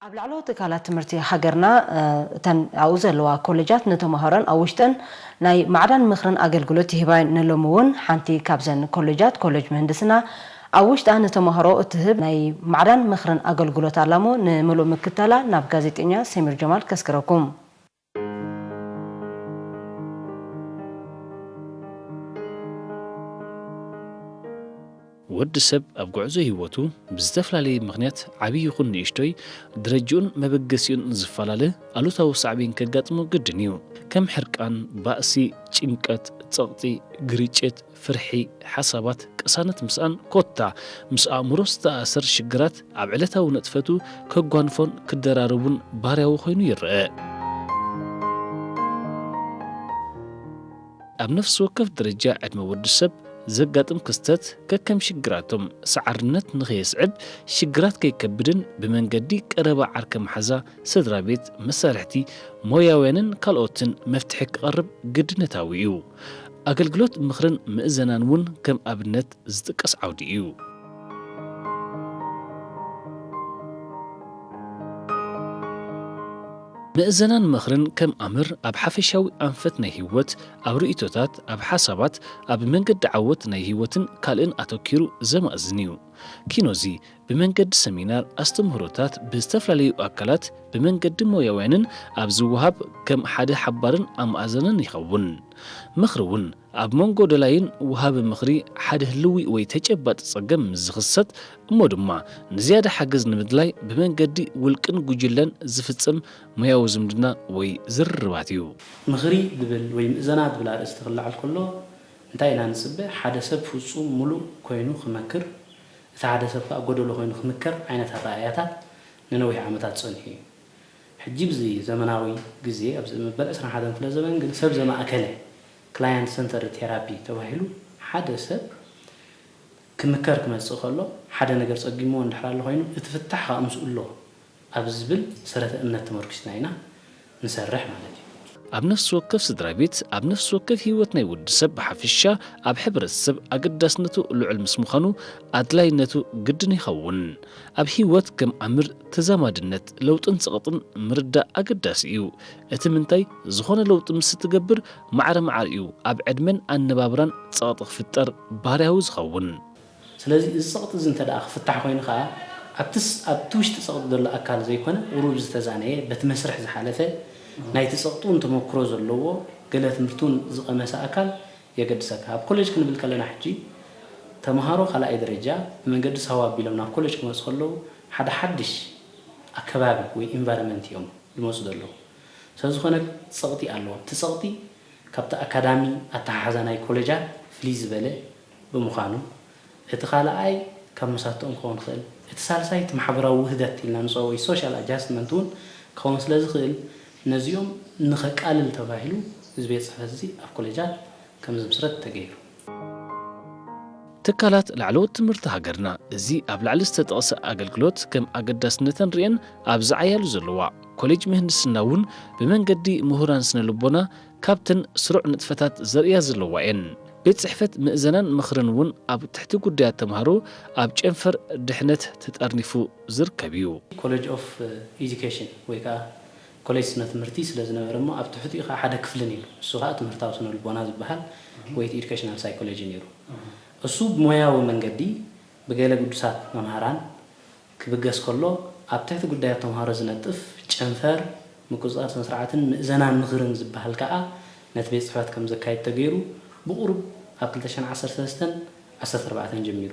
ኣብ ላዕለዎት ትካላት ትምህርቲ ሃገርና፣ እ፣ እተን ኣብኡ ዘለዋ ኮሌጃት ንተማሃሮን ኣብ ውሽጠን ናይ ማዕዳን ምኽርን ኣገልግሎት ይህባ እየን። ንሎሚ እውን ሓንቲ ካብዘን ኮሌጃት፣ ኮሌጅ ምህንድስና፣ ኣብ ውሽጣ ንተማሃሮ እትህብ ናይ ማዕዳን ምኽርን ኣገልግሎት ኣላሞ ንምሉእ ምክታላ ናብ ጋዜጠኛ ሰሚር ጀማል ከስክረኩም። ወዲ ሰብ ኣብ ጉዕዞ ህይወቱ ብዝተፈላለየ ምኽንያት ዓብዪ ይኹን ንእሽቶይ ደረጅኡን መበገሲኡን ዝፈላለ ኣሉታዊ ሳዕቤን ከጋጥሞ ግድን እዩ። ከም ሕርቃን፣ ባእሲ፣ ጭንቀት፣ ጸቕጢ፣ ግርጭት፣ ፍርሒ፣ ሓሳባት፣ ቅሳነት ምስኣን ኮታ ምስ ኣእምሮ ዝተኣሰር ሽግራት ኣብ ዕለታዊ ንጥፈቱ ከጓንፎን ክደራረቡን ባህርያዊ ኮይኑ ይረአ። ኣብ ነፍሲ ወከፍ ደረጃ ዕድመ ወዲ ሰብ ዘጋጥም ክስተት ከከም ሽግራቶም ሰዓርነት ንኸየስዕብ ሽግራት ከይከብድን ብመንገዲ ቀረባ ዓርከ መሓዛ፣ ስድራ ቤት፣ መሳርሕቲ፣ ሞያውያንን ካልኦትን መፍትሒ ክቐርብ ግድነታዊ እዩ። ኣገልግሎት ምኽርን ምእዘናን እውን ከም ኣብነት ዝጥቀስ ዓውዲ እዩ። ምእዘናን ምኽርን ከም ኣምር ኣብ ሓፈሻዊ ኣንፈት ናይ ህይወት፣ ኣብ ርእይቶታት፣ ኣብ ሓሳባት፣ ኣብ መንገዲ ዓወት ናይ ህይወትን ካልእን ኣተኪሩ ዘማእዝን እዩ። ኪኖዚ ብመንገዲ ሰሚናር ኣስተምህሮታት ብዝተፈላለዩ ኣካላት ብመንገዲ ሞያውያንን ኣብ ዝወሃብ ከም ሓደ ሓባርን ኣማእዘንን ይኸውን። ምኽሪ እውን ኣብ መንጎ ደላይን ወሃቢ ምኽሪ ሓደ ህልዊ ወይ ተጨባጢ ጸገም ምስ ዝኽሰት፣ እሞ ድማ ንዝያዳ ሓገዝ ንምድላይ ብመንገዲ ውልቅን ጉጅለን ዝፍጸም ሞያዊ ዝምድና ወይ ዝርርባት እዩ። ምኽሪ ዝብል ወይ ምእዘና ዝብል ኣርእስቲ ክለዓል ከሎ እንታይ ኢና ንጽበ? ሓደ ሰብ ፍጹም ምሉእ ኮይኑ ክመክር፣ እቲ ሓደ ሰብ ከኣ ጎደሎ ኮይኑ ክምከር ዓይነት ኣረኣእያታት ንነዊሕ ዓመታት ጸኒሑ እዩ። ሕጂ ብዚ ዘመናዊ ግዜ ኣብዚ መበል ዕስራን ሓደን ክፍለ ዘመን ግን ሰብ ዘማእከለ ክላየንት ሰንተርድ ቴራፒ ተባሂሉ ሓደ ሰብ ክምከር ክመጽእ ከሎ ሓደ ነገር ጸጊምዎ እንድሕር ኣሎ ኮይኑ እቲ ፍታሕ ከኣ ምስኡ ኣሎ ኣብ ዝብል ሰረተ እምነት ተመርኪስና ኢና ንሰርሕ ማለት እዩ። ኣብ ነፍሲ ወከፍ ስድራ ቤት፣ ኣብ ነፍሲ ወከፍ ህይወት ናይ ወዲ ሰብ ብሓፈሻ፣ ኣብ ሕብረተሰብ ኣገዳስነቱ ልዑል ምስ ምዃኑ ኣድላይነቱ ግድን ይኸውን። ኣብ ህይወት ከም ኣምር ተዛማድነት ለውጥን ጸቕጥን ምርዳእ ኣገዳሲ እዩ። እቲ ምንታይ ዝኾነ ለውጢ ምስ እትገብር ማዕረ ማዕረ እዩ ኣብ ዕድመን ኣነባብራን ጸቕጢ ክፍጠር ባህርያዊ ዝኸውን። ስለዚ እዚ ጸቕጢ እዚ እንተ ደኣ ክፍታሕ ኮይኑ ከኣ ኣብቲ ስ-፣ ኣብቲ ውሽጢ ጸቕጢ ዘሎ ኣካል ዘይኮነ ቁሩብ ዝተዛነየ በቲ መስርሕ ዝሓለፈ ናይቲ ጸቕጥውን ተመክሮ ዘለዎ ገለ ትምህርትውን ዝቐመሰ ኣካል የገድሰካ። ኣብ ኮሌጅ ክንብል ከለና ሕጂ ተምሃሮ ካልኣይ ደረጃ ብመንገዲ ሳዋ ኣቢሎም ናብ ኮሌጅ ክመጹ ከለዉ ሓደ ሓድሽ ኣከባቢ ወይ ኢንቫይሮንመንት እዮም ዝመጹ ዘለዉ። ስለዝኾነ ጸቕጢ ኣለዎም። እቲ ጸቕጢ ካብቲ ኣካዳሚ ኣተሓሕዛ ናይ ኮሌጃት ፍልይ ዝበለ ብምዃኑ እቲ ካልኣይ ካብ መሳትኦም ክኸውን ይኽእል። እቲ ሳልሳይ እቲ ማሕበራዊ ውህደት ኢልና ንፅውዖ ወይ ሶሻል ኣጃስትመንት እውን ክኸውን ስለ ዝኽእል ነዚኦም ንኸቃልል ተባሂሉ እዚ ቤት ፅሕፈት እዚ ኣብ ኮሌጃት ከም ዝምስረት ተገይሩ። ትካላት ላዕለዎት ትምህርቲ ሃገርና እዚ ኣብ ላዕሊ ዝተጠቕሰ ኣገልግሎት ከም ኣገዳስነተን ርእየን ኣብ ዝዓያሉ ዘለዋ ኮሌጅ ምህንድስና እውን ብመንገዲ ምሁራን ስነ ልቦና ካብተን ስሩዕ ንጥፈታት ዘርእያ ዘለዋ እየን። ቤት ጽሕፈት ምእዘናን ምኽርን እውን ኣብ ትሕቲ ጉዳያት ተምሃሮ ኣብ ጨንፈር ድሕነት ተጠርኒፉ ዝርከብ እዩ። ኮሌጅ ኦፍ ኤጁኬሽን ወይ ከዓ ኮሌጅ ስነ ትምህርቲ ስለ ዝነበረ እሞ ኣብ ትሕቲኡ ከዓ ሓደ ክፍሊ ነይሩ። እሱ ከዓ ትምህርታዊ ስነ ልቦና ዝበሃል ወይ ኤዱኬሽናል ሳይኮሎጂ ነይሩ። እሱ ብሞያዊ መንገዲ ብገለ ግዱሳት መምሃራን ክብገስ ከሎ፣ ኣብ ትሕቲ ጉዳያት ተምሃሮ ዝነጥፍ ጨንፈር ምቁጽጻር ስነ ስርዓትን ምእዘናን ምኽርን ዝበሃል ከኣ ነቲ ቤት ጽሕፈት ከም ዘካይድ ተገይሩ ብቑሩብ ኣብ ክልተ ሽሕን ዓሰርተ ሰለስተን ዓሰርተ ኣርባዕተን ጀሚሩ።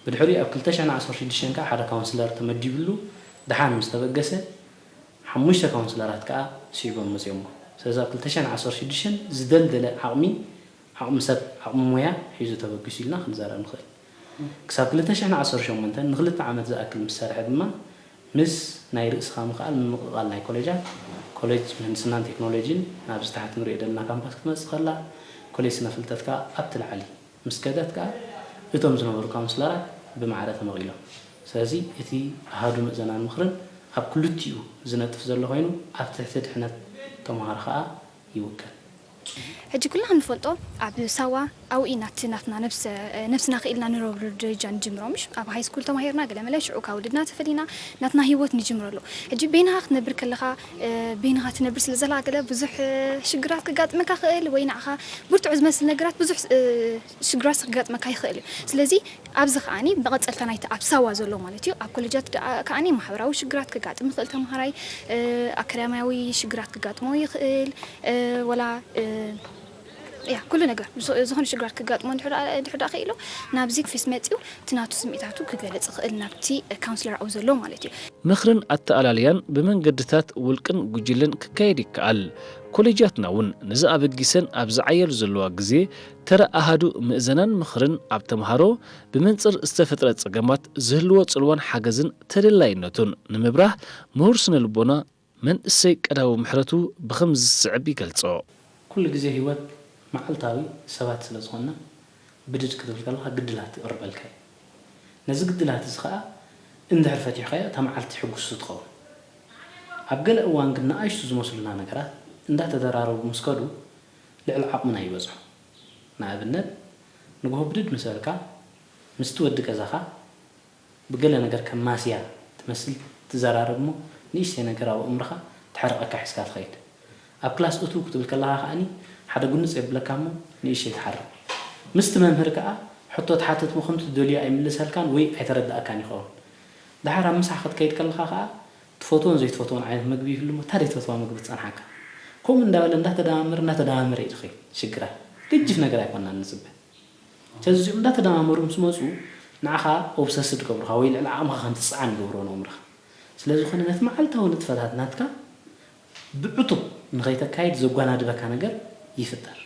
ብድሕሪኡ ኣብ ክልተ ሽሕን ዓሰርተ ሽዱሽተን ከኣ ሓደ ካውንስለር ተመዲብሉ ደሓን ምስ ተበገሰ፣ ሓሙሽተ ካውንስለራት ከኣ ስዒቦም መጺኦሞ። ስለዚ ኣብ ክልተ ሽሕን ዓሰርተ ሽዱሽተን ዝደልደለ ዓቕሚ ዓቕሚ ሰብ፣ ዓቕሚ ሞያ ሒዙ ተበጊሱ ኢልና ክንዛረብ ንኽእል። ክሳብ ክልተ ሽሕን ዓሰርተ ሸሞንተን ንኽልተ ዓመት ዝኣክል ምስ ሰርሐ ድማ፣ ምስ ናይ ርእስኻ ምኽኣል ምምቕቓል ናይ ኮሌጃት፣ ኮሌጅ ምህንድስናን ቴክኖሎጂን ናብዚ ታሕቲ ንሪኦ ዘለና ካምፓስ ክትመጽእ ከላ፣ ኮሌጅ ስነ ፍልጠት ከኣ ኣብቲ ላዕሊ ምስ ከደት ከኣ፣ እቶም ዝነበሩ ካውንስለራት ብማዕረ ተመቒሎም። ስለዚ እቲ ኣሃዱ ምእዘናን ምኽርን ኣብ ክልቲኡ ዝነጥፍ ዘሎ ኮይኑ፣ ኣብ ትሕቲ ድሕነት ተምሃሮ ከኣ ይውከል። ሕጂ ኩልና ከም ንፈልጦ ኣብ ሳዋ ኣብኡ ኢና እቲ ናትና ነብሰ ነብስና ክኢልና ንረብሩ ደረጃ ንጅምሮ፣ ምሽ ኣብ ሃይ ስኩል ተማሂርና ገለ መለ ሽዑ ካብ ውድድና ተፈሊና ናትና ህይወት ንጅምረሉ። ሕጂ በይንኻ ክትነብር ከለኻ በይንኻ ትነብር ስለ ዘላ ገለ ብዙሕ ሽግራት ክጋጥመካ ክእል ወይ ንዓኻ ብርቱዕ ዝመስል ነገራት ብዙሕ ሽግራት ክጋጥመካ ይኽእል እዩ። ስለዚ ኣብዚ ከዓኒ መቐጸልታ ናይቲ ኣብ ሳዋ ዘሎ ማለት እዩ ኣብ ኮሌጃት ከዓኒ ማሕበራዊ ሽግራት ክጋጥም ይኽእል ተምሃራይ፣ ኣካዳሚያዊ ሽግራት ክጋጥሞ ይኽእል፣ ወላ ያ ኩሉ ነገር ዝኾነ ሽግራት ክጋጥሞ እንድሕር ደኣ ክኢሉ ናብዚ ኦፊስ መጺኡ እቲ ናቱ ስምዒታቱ ክገልጽ ይኽእል ናብቲ ካውንስለር ኣብኡ ዘሎ ማለት እዩ። ምኽርን ኣተኣላልያን ብመንገድታት ውልቅን ጉጅለን ክካየድ ይከኣል። ኮሌጃትና እውን ነዚ ኣበጊሰን ኣብ ዝዓያሉ ዘለዋ ግዜ ተራ ኣሃዱ ምእዘናን ምኽርን ኣብ ተምሃሮ ብመንፅር ዝተፈጥረ ፀገማት ዝህልዎ ፅልዋን ሓገዝን ተደላይነቱን ንምብራህ ምሁር ስነ ልቦና መንእሰይ ቀዳዊ ምሕረቱ ብኸምዚ ዝስዕብ ይገልጾ። ኩሉ ግዜ ህይወት መዓልታዊ ሰባት ስለ ዝኾንና ብድድ ክትብል ከለኻ ግድላት ይቕርበልካ እዩ። ነዚ ግድላት እዚ ኸኣ እንድሕር ፈቲሕካዮ እታ መዓልቲ ሕጉስቲ ትኸውን። ኣብ ገለ እዋን ግን ንኣሽቱ ዝመስሉና ነገራት እንዳተደራረቡ ምስ ከዱ ልዕሊ ዓቕምና ይበጽሑ። ንኣብነት ንግሆ ብድድ ምስ በልካ ምስቲ ወዲ ገዛኻ ብገለ ነገር ከማስያ ትመስል ትዘራረብ እሞ ንእሽተይ ነገር ኣብ ኣእምሮኻ ተሕርቐካ ሒዝካ ትኸይድ። ኣብ ክላስ እትው ክትብል ከለኻ ከኣኒ ሓደ ጉንጽ የብለካ እሞ ንእሽተይ ትሓርቕ። ምስቲ መምህር ከኣ ሕቶ ትሓትት እሞ ከምቲ ትደልዮ ኣይምልሰልካን ወይ ኣይተረድኣካን ይኸውን። ደሓር ኣብ ምሳሕ ክትከይድ ከለኻ ከኣ ትፈትዎን ዘይትፈትዎን ዓይነት መግቢ ይህሉ እሞ እታ ዘይትፈትዋ መግቢ ትጸንሓካ። ከምኡ እንዳበለ እንዳተደማመረ እንዳተደማመረ እዩ ዝኸይድ ሽግራት። ገጅፍ ነገር ኣይኮናን ንጽበ። ስለዚ እዚኦም እንዳተደማመሩ ምስ መፁ ንዓኻ ኦብሰስድ ይገብሩኻ ወይ ልዕሊ ዓቕምኻ ከም ትፀዓን ይገብርዎ ንኣእምሮኻ። ስለ ዝኾነ ነቲ መዓልታዊ ንጥፈታት ናትካ ብዕቱብ ንኸይተካይድ ዘጓናድበካ ነገር ይፍጠር።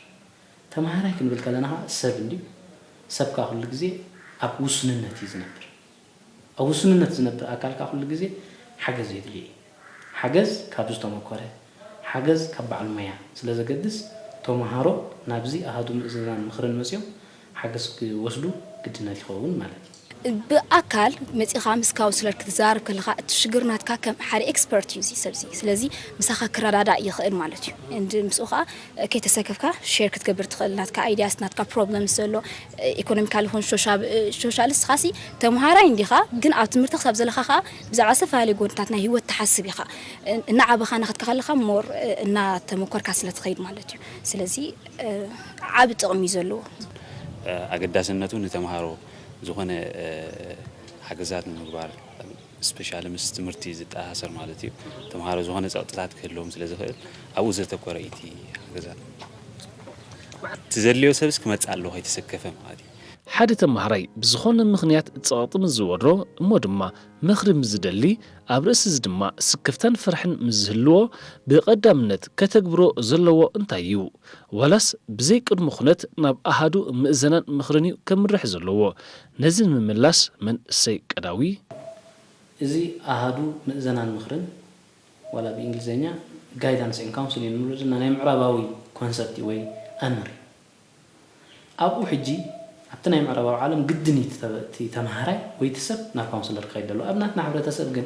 ተምሃራይ ክንብል ከለና ኸዓ ሰብ እንድዩ። ሰብ ከኣ ኩሉ ግዜ ኣብ ውሱንነት እዩ ዝነብር። ኣብ ውሱንነት ዝነብር ኣካል ከኣ ኩሉ ግዜ ሓገዝ የድልዮ እዩ። ሓገዝ ካብ ዝተመኮረ፣ ሓገዝ ካብ በዓል ሞያ ስለ ዘገድስ፣ ተምሃሮ ናብዚ ኣሃዱ ምእዘዛን ምኽርን መጺኦም ሓገዝ ክወስዱ ግድነት ይኸውን ማለት እዩ። ብኣካል መጺኻ ምስ ካውንስለር ክትዛረብ ከለኻ እቲ ሽግር ናትካ ከም ሓደ ኤክስፐርት እዩ እዚ ሰብ እዚ። ስለዚ ምሳኻ ክረዳዳእ ይኽእል ማለት እዩ። And ምስኡ ኸኣ ከይተሰከፍካ ሼር ክትገብር ትኽእል ናትካ ኣይድያስ ናትካ ፕሮብለምስ ዘሎ ኢኮኖሚካል ይኹን ሶሻል ንስኻሲ ተምሃራይ እንዲኻ ግን ኣብ ትምህርቲ ክሳብ ዘለኻ ኸኣ ብዛዕባ ዝተፈላለዩ ጎንታት ናይ ህይወት ትሓስብ ኢኻ። እናዓበኻ እናኸድካ ከለኻ ሞር እናተመኮርካ ስለ ትኸይድ ማለት እዩ። ስለዚ ዓቢ ጥቕሚ እዩ ዘለዎ። ኣገዳስነቱ ንተምሃሮ ዝኾነ ሓገዛት ንምግባር ስፔሻሊ ምስ ትምህርቲ ዝተኣሳሰር ማለት እዩ። ተምሃሮ ዝኾነ ፀቕጥታት ክህልዎም ስለ ዝኽእል ኣብኡ ዘተኮረ እዩ እቲ ሓገዛት። እቲ ዘድልዮ ሰብስ ክመፅእ ኣለዎ ከይተሰከፈ ማለት እዩ። ሓደ ተምሃራይ ብዝኾነ ምኽንያት ፀቕጢ ምስ ዝወሮ እሞ ድማ ምኽሪ ምስ ዝደሊ ኣብ ርእሲ እዚ ድማ ስክፍታን ፍርሕን ምስ ዝህልዎ ብቐዳምነት ከተግብሮ ዘለዎ እንታይ እዩ? ዋላስ ብዘይ ቅድመ ኩነት ናብ ኣሃዱ ምእዘናን ምኽርን እዩ ከምርሕ ዘለዎ? ነዚ ንምምላስ መንእሰይ ቀዳዊ። እዚ ኣሃዱ ምእዘናን ምኽርን ዋላ ብእንግሊዝኛ guidance and counselling ንብሎ ዘለና ናይ ምዕራባዊ ኮንሰፕት ወይ ኣምር እዩ። ኣብኡ ሕጂ ኣብቲ ናይ ምዕራባዊ ዓለም ግድን እዩ እቲ ተመሃራይ ወይ እቲ ሰብ ናብ ካውንስለር ክኸይድ ዘለዎ። ኣብ ናትና ሕብረተሰብ ግን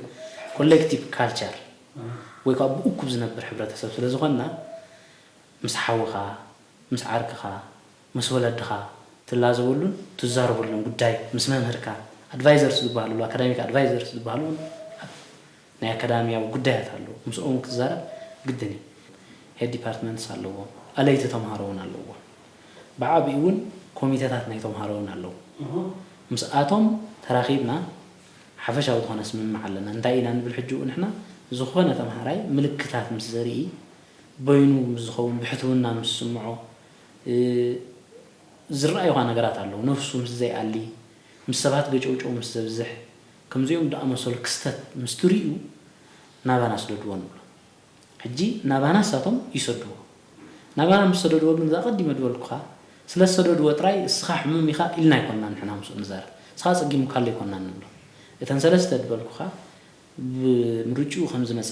ኮሌክቲቭ ካልቸር ወይ ከዓ ብእኩብ ዝነብር ሕብረተሰብ ስለ ዝኾንና ምስ ሓውኻ፣ ምስ ዓርክኻ፣ ምስ ወለድኻ ትላዘበሉን ትዛረበሉን ጉዳይ ምስ መምህርካ፣ ኣድቫይዘርስ ዝበሃሉ ኣለዉ፣ ኣካዳሚክ ኣድቫይዘርስ ዝበሃሉ እውን ኣብ ናይ ኣካዳሚያዊ ጉዳያት ኣለዉ፣ ምስኦም ክትዛረብ ግድን እዩ። ሄድ ዲፓርትመንትስ ኣለዎ፣ ኣለይቲ ተምሃሮ እውን ኣለዎ። ብዓብኡ እውን ኮሚተታት ናይ ተምሃሮ እውን ኣለዉ። ምስኣቶም ተራኺብና ሓፈሻዊ ዝኾነ ስምምዕ ኣለና። እንታይ ኢና ንብል ሕጂ ንሕና ዝኾነ ተምሃራይ ምልክታት ምስ ዘርኢ በይኑ ምስ ዝኸውን ብሕትውና ምስ ዝስምዖ ዝረኣዩኻ ነገራት ኣለዉ። ነፍሱ ምስ ዘይኣሊ፣ ምስ ሰባት ገጨውጨው ምስ ዘብዝሕ፣ ከምዚኦም ዝኣመሰሉ ክስተት ምስ ትርእዩ ናባና ስደድዎ ንብሎ። ሕጂ ናባና ንሳቶም ይሰድዎ። ናባና ምስ ሰደድዎ ግን እዛ ቀዲመ ዝበልኩኻ ስለ ዝሰደድዎ ጥራይ እስኻ ሕሙም ኢኻ ኢልና ኣይኮንና ንሕና ምስኡ ንዛረብ። እስኻ ኣጸጊሙካ ኣሎ ኣይኮንናን ንብሎ። እተን ሰለስተ ዝበልኩኻ ብምርጭኡ ከም ዝመጸ፣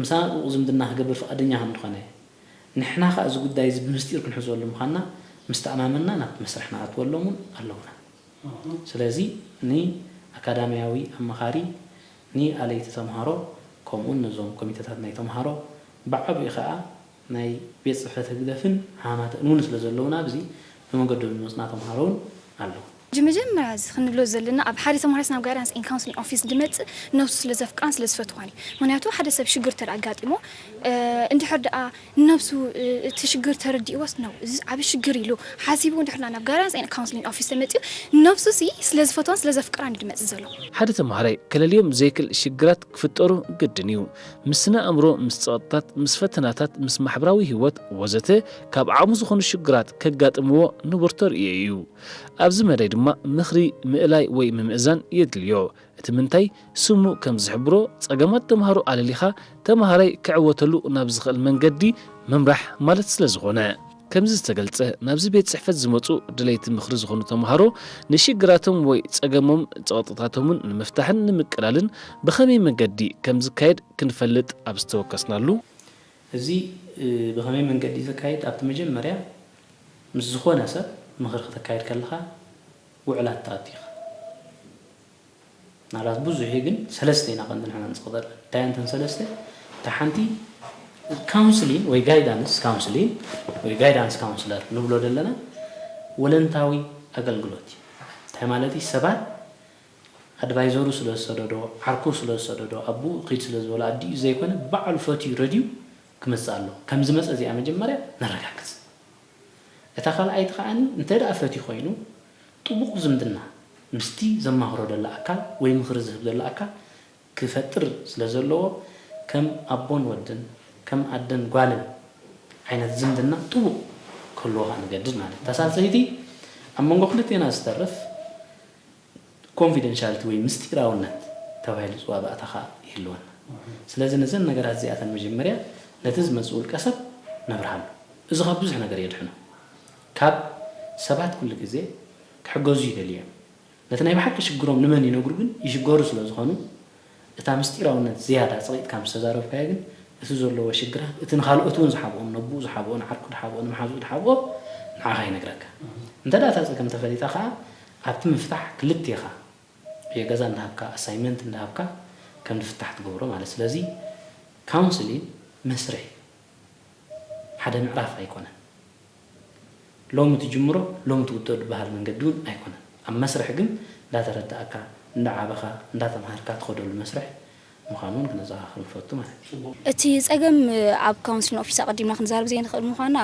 ምሳኡ ዝምድና ክገብር ፍቓደኛ ከም ዝኾነ፣ ንሕና ከኣ እዚ ጉዳይ እዚ ብምስጢር ክንሕዘሉ ምዃንና ምስ ተኣማመንና ናብቲ መስርሕ ንኣትወሎም እውን ኣለውና። ስለዚ ንኣካዳሚያዊ ኣማኻሪ፣ ንኣለይቲ ተምሃሮ፣ ከምኡውን ነዞም ኮሚተታት ናይ ተምሃሮ ብዓብኡ ከኣ ናይ ቤት ጽሕፈት ህግደፍን ሃማማተን እውን ስለ ዘለውና ኣብዚ ብመገዶም ዝመጹና ተምሃሮ እውን ኣለዉ። መጀመርያ እዚ ክንብሎ ዘለና ኣብ ሓደ ተምሃራይ ናብ guidance and counselling office ድመጽእ ነብሱ ስለ ዘፍቅራን ስለ ዝፈትዋን እዩ። ምክንያቱ ሓደ ሰብ ሽግር ተር ኣጋጢሞ እንድሕር ደኣ ነብሱ እቲ ሽግር ተረዲእዎስ ነው እዚ ዓብ ሽግር ኢሉ ሓሲቡ እንድሕር ናብ guidance and counselling office ተመጺኡ ነብሱ ሲ ስለ ዝፈትዋን ስለ ዘፍቅራን እዩ ድመጽእ ዘሎ። ሓደ ተምሃራይ ከለልዮም ዘይክል ሽግራት ክፍጠሩ ግድን እዩ። ምስ ስነ ኣእምሮ፣ ምስ ጸቕጥታት፣ ምስ ፈተናታት፣ ምስ ማሕበራዊ ህይወት ወዘተ ካብ ዓቕሙ ዝኾኑ ሽግራት ከጋጥምዎ ንቡር ተርእዮ እዩ። ኣብዚ መዳይ ድማ ምኽሪ፣ ምእላይ ወይ ምምእዛን የድልዮ። እቲ ምንታይ ስሙ ከም ዝሕብሮ ጸገማት ተምሃሮ ኣለሊኻ ተምሃራይ ክዕወተሉ ናብ ዝኽእል መንገዲ ምምራሕ ማለት ስለ ዝኾነ። ከምዚ ዝተገልጸ ናብዚ ቤት ጽሕፈት ዝመጹ ደለይቲ ምኽሪ ዝኾኑ ተምሃሮ ንሽግራቶም ወይ ጸገሞም ጸቕጥታቶምን ንምፍታሕን ንምቅላልን ብኸመይ መገዲ ከም ዝካየድ ክንፈልጥ ኣብ ዝተወከስናሉ፣ እዚ ብኸመይ መንገዲ ዘካይድ ኣብቲ መጀመርያ ምስ ዝኾነ ሰብ ምኽሪ ክተካይድ ከለኻ ውዕላት ትኣቱ ኢኻ። ናላት ብዙሕ ግን ሰለስተ ኢና ቀንዲ ንሕና ንፅቕ ዘለና እንታይ እንተን ሰለስተ እታ ሓንቲ counselling ወይ guidance counselling ወይ guidance counselor ንብሎ ዘለና ወለንታዊ ኣገልግሎት እዩ። እንታይ ማለት እዩ? ሰባት ኣድቫይዘሩ ስለ ዝሰደዶ ዓርኩ ስለ ዝሰደዶ ኣቡኡ ኺድ ስለ ዝበሎ ኣዲኡ ዘይኮነ ባዕሉ ፈትዩ ረድዩ ክመፅእ ኣለዎ። ከም ዝመፀ እዚኣ መጀመርያ ነረጋግፅ። እታ ካልኣይቲ ከኣ እንተ ደኣ ፈትዩ ኮይኑ ጥቡቕ ዝምድና ምስቲ ዘማኽሮ ዘሎ ኣካል ወይ ምኽሪ ዝህብ ዘሎ ኣካል ክፈጥር ስለ ዘለዎ ከም ኣቦን ወድን ከም ኣደን ጓልን ዓይነት ዝምድና ጥቡቕ ክህልዎ ከኣ ንገድድ ማለት እዩ። እታ ሳልሰይቲ ኣብ መንጎ ክልቴና ዝተርፍ confidentiality ወይ ምስጢራውነት ተባሂሉ ዝፅዋእ ባእታ ከዓ ይህልወና። ስለዚ ነዘን ነገራት እዚኣተን መጀመርያ ነቲ ዝመፅእ ውልቀ ሰብ ነብርሃሉ። እዚ ካብ ብዙሕ ነገር የድሕኖ። ካብ ሰባት ኩሉ ግዜ ክሕገዙ ይደልዩ እዮም። ነቲ ናይ ብሓቂ ሽግሮም ንመን ይነግሩ ግን ይሽገሩ ስለ ዝኾኑ እታ ምስጢራውነት ዝያዳ ኣፅቒጥካ ምስ ተዛረብካዮ ግን እቲ ዘለዎ ሽግራት እቲ ንኻልኦት እውን ዝሓብኦ ነቡኡ ዝሓብኦ ንዓርኩ ዝሓብኦ ንመሓዝኡ ዝሓብኦ ንዓኻ ይነግረካ። እንተ ደኣ እታ ፀገም ተፈሊጣ ከዓ ኣብቲ ምፍታሕ ክልቴኻ የገዛ እንዳሃብካ ኣሳይመንት እንዳሃብካ ከም ዝፍታሕ ትገብሮ ማለት። ስለዚ ካውንስሊን መስርሕ ሓደ ምዕራፍ ኣይኮነን። ሎሚ ትጅምሮ ሎሚ ትውድኦ ዝበሃል መንገዲ እውን ኣይኮነን። ኣብ መስርሕ ግን እንዳተረዳእካ እንዳዓበኻ እንዳተምሃርካ ትኸደሉ መስርሕ ምዃኑ እውን ክነዘኻኽር ንፈቱ ማለት እዩ። እቲ ጸገም ኣብ ካውንስሊን ኦፊስ ኣቐዲምና ክንዛረብ ዘይንኽእል ምዃንና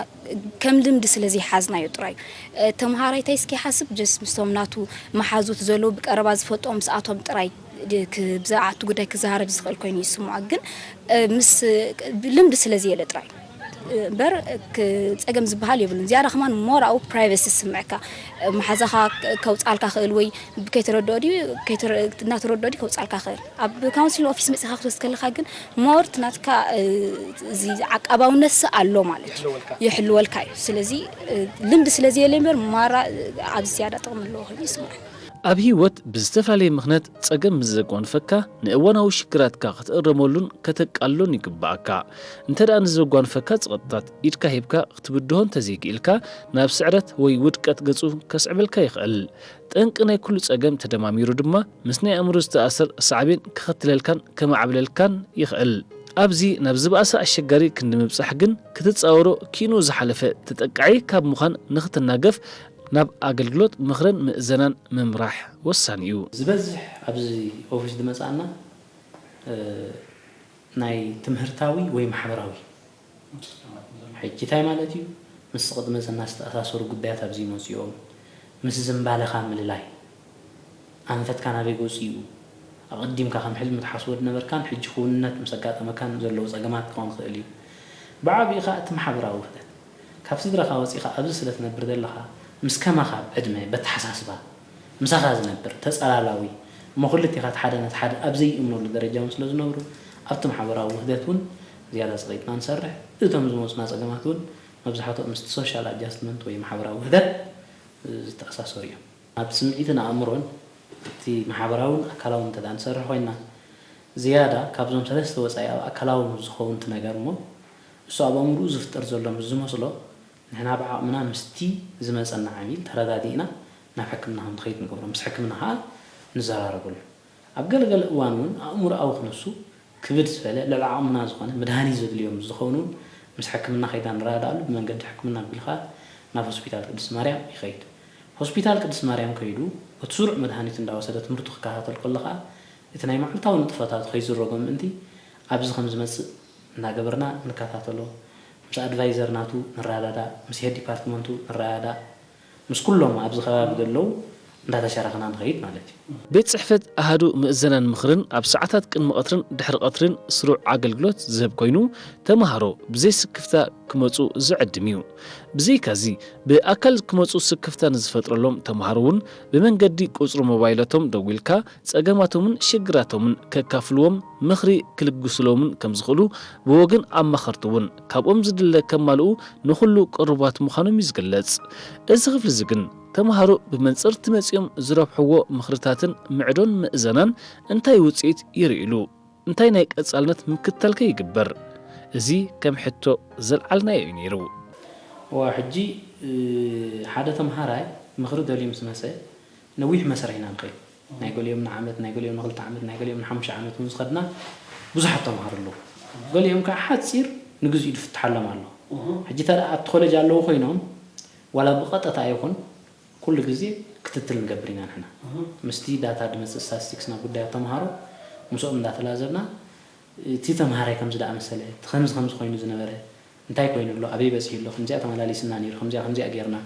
ከም ልምዲ ስለ ዘይሓዝናዮ ጥራይ እዩ። ተምሃራይ እንታይ እስኪ ይሓስብ just ምስቶም ናቱ መሓዙት ዘለዉ ብቀረባ ዝፈልጦም ምስኣቶም ጥራይ ብዛዕባ እቲ ጉዳይ ክዘራረብ ዝኽእል ኮይኑ እዩ ዝስምዖ ግን ምስ ልምዲ ስለ ዘየለ ጥራይ እምበር ጸገም ዝበሃል የብሉን። ዝያዳ ከማን more ኣብኡ ፕራይቨሲ ዝስምዐካ መሓዛኻ ከውፅኣልካ ክእል ወይ ከይተረድኦ ድዩ እናተረድኦ ድዩ ከውፅኣልካ ክእል። ኣብ ካውንስሊን ኦፊስ መፂኻ ክትወስድ ከለኻ ግን more እቲ ናትካ እዚ ዓቃባውነት ሲ ኣሎ ማለት እዩ ይሕልወልካ እዩ። ስለዚ ልምዲ ስለ ዘየለ እምበር ማራ ኣብዚ ዝያዳ ጥቕሚ ኣለዎ ኮይኑ ይስምዐኒ። ኣብ ህይወት ብዝተፈላለየ ምኽንያት ጸገም ምስ ዘጓንፈካ ንእዋናዊ ሽግራትካ ክትእረመሉን ከተቃልሎን ይግብኣካ። እንተ ደኣ ንዘጓንፈካ ጸቕጥታት ኢድካ ሂብካ ክትብድሆ እንተዘይክኢልካ ናብ ስዕረት ወይ ውድቀት ገጹ ከስዕበልካ ይኽእል። ጠንቂ ናይ ኩሉ ጸገም ተደማሚሩ ድማ ምስ ናይ ኣእምሮ ዝተኣሰር ሳዕቤን ከኸትለልካን ከማዕብለልካን ይኽእል። ኣብዚ ናብ ዝበኣሰ ኣሸጋሪ ክንዲ ምብጻሕ ግን ክትጻወሮ ኪንኡ ዝሓለፈ ተጠቃዒ ካብ ምዃን ንኽትናገፍ ናብ ኣገልግሎት ምኽርን ምእዘናን ምምራሕ ወሳኒ እዩ። ዝበዝሕ ኣብዚ ኦፊስ ዝመጽኣና ናይ ትምህርታዊ ወይ ማሕበራዊ ሕጂ እንታይ ማለት እዩ? ምስ ቅድመ ዝና ዝተኣሳሰሩ ጉዳያት ኣብዚ ይመፁ እዮም። ምስ ዝንባለኻ ምልላይ፣ ኣንፈትካ ናበይ ገፂኡ፣ ኣቐዲምካ ከም ሕልሚ ትሓስቦ ዝነበርካን ሕጂ ክውንነት ምስ ኣጋጠመካን ዘለዉ ፀገማት ክኸውን ክእል እዩ። ብዓብኡ ከዓ እቲ ማሕበራዊ ውህደት፣ ካብ ስድራኻ ወፂኻ ኣብዚ ስለ ትነብር ዘለኻ ምስ ከማኻ ብዕድመ፣ በተሓሳስባ፣ ምሳኻ ዝነብር ተጸላላዊ እሞ ክልቴኻ እቲ ሓደ ነቲ ሓደ ኣብ ዘይእምነሉ ደረጃ እውን ስለ ዝነብሩ ኣብቲ ማሕበራዊ ውህደት እውን ዝያዳ ጸቒጥና ንሰርሕ። እቶም ዝመጹና ጸገማት እውን መብዛሕትኦም ምስቲ social adjustment ወይ ማሕበራዊ ውህደት ዝተኣሳሰሩ እዮም። ኣብ ስምዒትን ኣእምሮን እቲ ማሕበራውን ኣካላውን እንተ ንሰርሕ ኮይንና ዝያዳ ካብዞም ሰለስተ ወጻኢ ኣብ ኣካላዊ ዝኸውን እቲ ነገር እሞ እሱ ኣብ ኣእምርኡ ዝፍጠር ዘሎ ምስ ዝመስሎ ንሕና ብዓቕምና ምስቲ ዝመጸና ዓሚል ተረዳዲእና ናብ ሕክምና ከም ዝኸይድ ንገብሮ። ምስ ሕክምና ከኣ ንዘራረበሉ። ኣብ ገለ ገለ እዋን እውን ኣእምሮኣዊ ክነሱ ክብድ ዝበለ ልዕሊ ዓቕምና ዝኾነ መድሃኒት ዘድልዮም ምስ ዝኾኑ እውን ምስ ሕክምና ከይዳ ንረዳዳኣሉ ብመንገዲ ሕክምና ኣቢሉ ኸኣ ናብ ሆስፒታል ቅድስት ማርያም ይኸይድ። ሆስፒታል ቅድስት ማርያም ከይዱ በቲ ስሩዕ መድሃኒት እንዳወሰደ ትምህርቱ ክከታተል ከሎ ኸኣ እቲ ናይ መዓልታዊ ንጥፈታቱ ከይዝረጎ ምእንቲ ኣብዚ ከም ዝመጽእ እናገበርና ንከታተሎ። ምስ ኣድቫይዘር ናቱ ንረዳዳእ፣ ምስ ሄድ ዲፓርትመንቱ ንረዳዳእ። ምስ ኩሎም ኣብዚ ከባቢ ዘለዉ እንዳተሻረኽና ንኸይድ ማለት እዩ። ቤት ጽሕፈት ኣሃዱ ምእዘናን ምኽርን ኣብ ሰዓታት ቅድሚ ቀትርን ድሕሪ ቀትርን ስሩዕ ኣገልግሎት ዝህብ ኮይኑ፣ ተመሃሮ ብዘይ ስክፍታ ክመጹ ዝዕድም እዩ። ብዘይካዚ፣ ብኣካል ክመጹ ስክፍታ ንዝፈጥረሎም ተመሃሮ እውን ብመንገዲ ቁጽሪ ሞባይለቶም ደዊልካ ጸገማቶምን ሽግራቶምን ከካፍልዎም፣ ምኽሪ ክልግስሎምን ከም ዝኽእሉ ብወገን ኣማኸርቲ እውን ካብኦም ዝድለ ከማልኡ ንኹሉ ቅሩባት ምዃኖም እዩ ዝግለጽ። እዚ ክፍሊ እዚ ግን ተምሃሮ ብመንጽር እቲ መጺኦም ዝረብሕዎ ምኽርታትን ምዕዶን ምእዘናን እንታይ ውጽኢት ይርእይሉ? እንታይ ናይ ቀጻልነት ምክትታል ከ ይግበር? እዚ ከም ሕቶ ዘልዓልናዮ እዩ ነይሩ። እዋ ሕጂ ሓደ ተምሃራይ ምኽሪ ደልዩ ምስ መጸ ነዊሕ መስርሕ ኢና ንኸይድ። ናይ ገሊኦም ንዓመት፣ ናይ ገሊኦም ንኽልተ ዓመት፣ ናይ ገሊኦም ንሓሙሽተ ዓመት እውን ዝኸድና ብዙሓት ተምሃሮ ኣለዉ። ገሊኦም ከዓ ሓፂር ንግዚኡ ዝፍትሓሎም ኣሎ። ሕጂ እንተ ኣብቲ ኮሌጅ ኣለዉ ኮይኖም ዋላ ብቐጥታ ኣይኹን ኩሉ ግዜ ክትትል ንገብር ኢና ንሕና። ምስቲ ዳታ ዝመፅእ ስታቲስቲክስ ናብ ጉዳያት ተምሃሮ ምስኦም እንዳተላዘብና እቲ ተምሃራይ ከምዚ ደኣ መሰለ፣ እቲ ከምዚ ከምዚ ኮይኑ ዝነበረ እንታይ ኮይኑ ኣሎ፣ ኣበይ በፂሑ ኣሎ፣ ከምዚኣ ተመላሊስና ነይሩ፣ ከምዚኣ ከምዚኣ ጌርና፣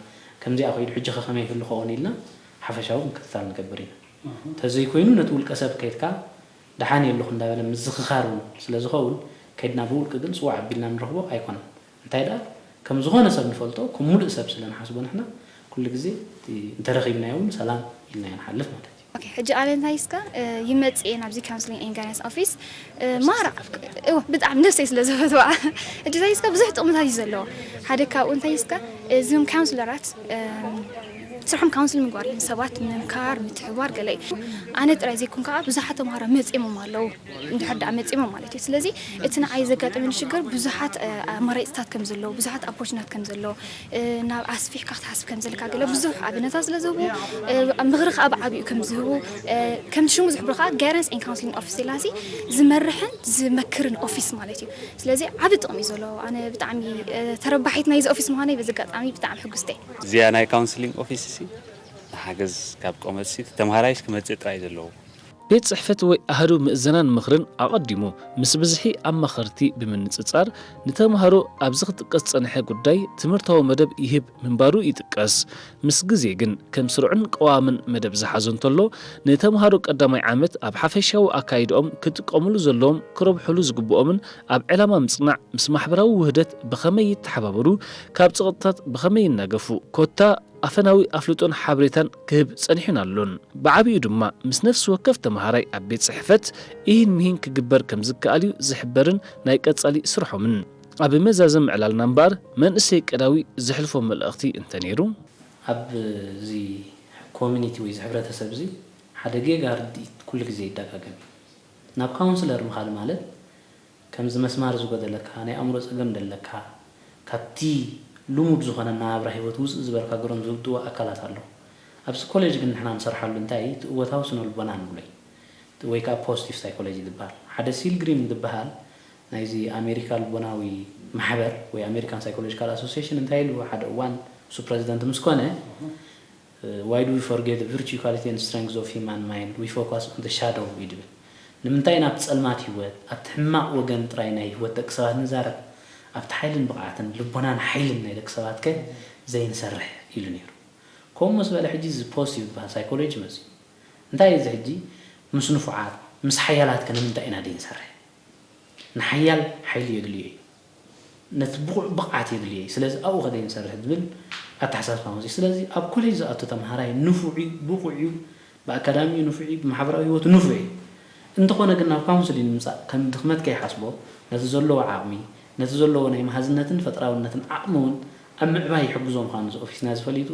ከምዚኣ ከይዱ፣ ሕጂ ኸ ከመይ ይህሉ ኸውን ኢልና ሓፈሻዊ ምክትታል ንገብር ኢና። እንተዘይኮይኑ ነቲ ውልቀ ሰብ ከይድካ ደሓን የለኹ እንዳበለ ምዝኽኻር እውን ስለ ዝኸውን ከይድና ብውልቂ ግን ፅዋዕ ኣቢልና ንረኽቦ ኣይኮነን። እንታይ ደኣ ከም ዝኾነ ሰብ ንፈልጦ፣ ከም ሙሉእ ሰብ ስለ ንሓስቦ ንሕና ኩሉ ግዜ እቲ እንተረኺብናዮ እውን ሰላም ኢልናዮ ንሓልፍ ማለት እዩ። ኦኬ፣ ሕጂ ኣነ እንታይ እስካ ይመጽእ እየ ናብዚ ካውንስሊንግ ኤንድ ጋይዳንስ ኦፊስ ማራ እወ ብጣዕሚ ነፍሰይ ስለ ዝፈትዋ። ሕጂ እንታይ እስካ ብዙሕ ጥቕምታት እዩ ዘለዎ። ሓደ ካብኡ እንታይ እስካ እዞም ካውንስለራት ስርሖም ካውንስል ምግባር እዩ፣ ንሰባት ምምካር ምትሕባር ገለ እዩ። ኣነ ጥራይ ዘይኮን ከዓ ብዙሓት ተምሃሮ መጺሞም ኣለዉ፣ እንድሕር ደኣ መጺሞም ማለት እዩ። ስለዚ እቲ ንዓይ ዘጋጠመኒ ሽግር ብዙሓት ኣማራፅታት ከም ዘለዉ፣ ብዙሓት ኣፖርቹናት ከም ዘለዉ፣ ናብ ኣስፊሕካ ክትሓስብ ከም ዘለካ ገለ ብዙሕ ኣብነታት ስለ ዝህቡ፣ ምኽሪ ከዓ ብዓብኡ ከም ዝህቡ፣ ከም ሽሙ ዝሕብሮ ከዓ ጋይዳንስ ኤንድ ካውንስሊንግ ኦፊስ ሴላሲ ዝመርሕን ዝመክርን ኦፊስ ማለት እዩ። ስለዚ ዓቢ ጥቕሚ እዩ ዘለዎ። ኣነ ብጣዕሚ ተረባሒት ናይዚ ኦፊስ ምዃነይ በዚ ኣጋጣሚ ብጣዕሚ ሕጉስቲ እየ። እዚኣ ናይ ካውንስሊንግ ኦፊስ እሲ ንሓገዝ ካብ ቆመት ሲ ተምሃራይሽ ክመጽእ ጥራይ ዘለዎ። ቤት ጽሕፈት ወይ ኣህዱ ምእዘናን ምኽርን ኣቐዲሙ ምስ ብዝሒ ኣማኸርቲ ብምንጽጻር ንተምሃሮ ኣብዚ ክጥቀስ ዝጸንሐ ጉዳይ ትምህርታዊ መደብ ይህብ ምንባሩ ይጥቀስ። ምስ ግዜ ግን ከም ስሩዕን ቀዋምን መደብ ዝሓዞ እንተሎ ንተምሃሮ ቀዳማይ ዓመት ኣብ ሓፈሻዊ ኣካይድኦም ክጥቀምሉ ዘለዎም ክረብሕሉ ዝግብኦምን ኣብ ዕላማ ምጽናዕ ምስ ማሕበራዊ ውህደት ብኸመይ ይተሓባበሩ፣ ካብ ጸቕጥታት ብኸመይ ይናገፉ፣ ኮታ ኣፈናዊ ኣፍልጦን ሓበሬታን ክህብ ጸኒሑን ኣሎን። ብዓቢኡ ድማ ምስ ነፍሲ ወከፍ ተመሃራይ ኣብ ቤት ጽሕፈት ኢሂን ምሂን ክግበር ከም ዝከኣል እዩ ዝሕበርን ናይ ቀጻሊ ስርሖምን። ኣብ መዛዘም ምዕላልና እምበኣር መንእሰይ ቀዳዊ ዘሕልፎ መልእኽቲ እንተነይሩ። ኣብዚ ኮሚኒቲ ወይ እዚ ሕብረተሰብ እዚ ሓደ ጌጋ ርድኢት ኩሉ ግዜ ይደጋገም እዩ። ናብ ካውንስለር ምኻድ ማለት ከምዚ መስማር ዝጎደለካ፣ ናይ ኣእምሮ ጸገም ደለካ፣ ካብቲ ልሙድ ዝኾነ ኣነባብራ ህይወት ውጽእ ዝበልካ ገሮም ዘውጽእዎ ኣካላት ኣለዉ። ኣብዚ ኮሌጅ ግን ንሕና ንሰርሓሉ እንታይ እቲ እወታዊ ስነ ልቦና ንብሎ እዩ። ወይ ከኣ ፖዚቲቭ ሳይኮሎጂ ዝበሃል። ሓደ ሲል ግሪም ዝበሃል ናይዚ ኣሜሪካ ልቦናዊ ማሕበር ወይ ኣሜሪካን ሳይኮሎጂካል ኣሶሲሽን እንታይ ኢሉ ሓደ እዋን እሱ ፕረዚደንት ምስ ኮነ Why do we forget the virtue, quality and strength of human mind? We focus on the shadow እዩ ድብል። ንምንታይ ኢና ኣብቲ ጸልማት ህይወት ኣብቲ ሕማቕ ወገን ጥራይ ናይ ህይወት ደቂ ሰባት ንዛረብ? ኣብቲ ሓይልን ብቕዓትን ልቦናን ሓይልን ናይ ደቂ ሰባት ከ ዘይንሰርሕ ኢሉ ነይሩ። ከምኡ ምስ በለ ሕጂ እዚ ፖስት እዩ ዝበሃል ሳይኮሎጂ መፅዩ። እንታይ እዩ እዚ ሕጂ? ምስ ንፉዓት ምስ ሓያላት ከ ንምንታይ ኢና ደይንሰርሕ? ንሓያል ሓይሊ የድልዮ እዩ። ነቲ ብቑዕ ብቕዓት የድልዮ እዩ። ስለዚ ኣብኡ ከደይ ንሰርሕ ዝብል ኣተሓሳስባ መፅዩ። ስለዚ ኣብ ኮሌጅ ዝኣቱ ተምሃራይ ንፉዕ እዩ፣ ብቑዕ እዩ፣ ብኣካዳሚኡ ንፉዕ እዩ፣ ብማሕበራዊ ህይወቱ ንፉዕ እዩ። እንተኾነ ግን ናብ ካውንስሊን ምምፃእ ከም ድኽመት ከይሓስቦ ነቲ ዘለዎ ዓቕሚ፣ ነቲ ዘለዎ ናይ መሃዝነትን ፈጠራውነትን ዓቕሚ እውን ኣብ ምዕባይ ይሕግዞ ምዃኑ እዚ ኦፊስና እዚ ፈሊጡ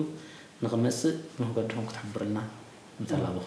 ንኽመፅእ ብመንገድኹም ክትሕብርልና ምተላበኹ።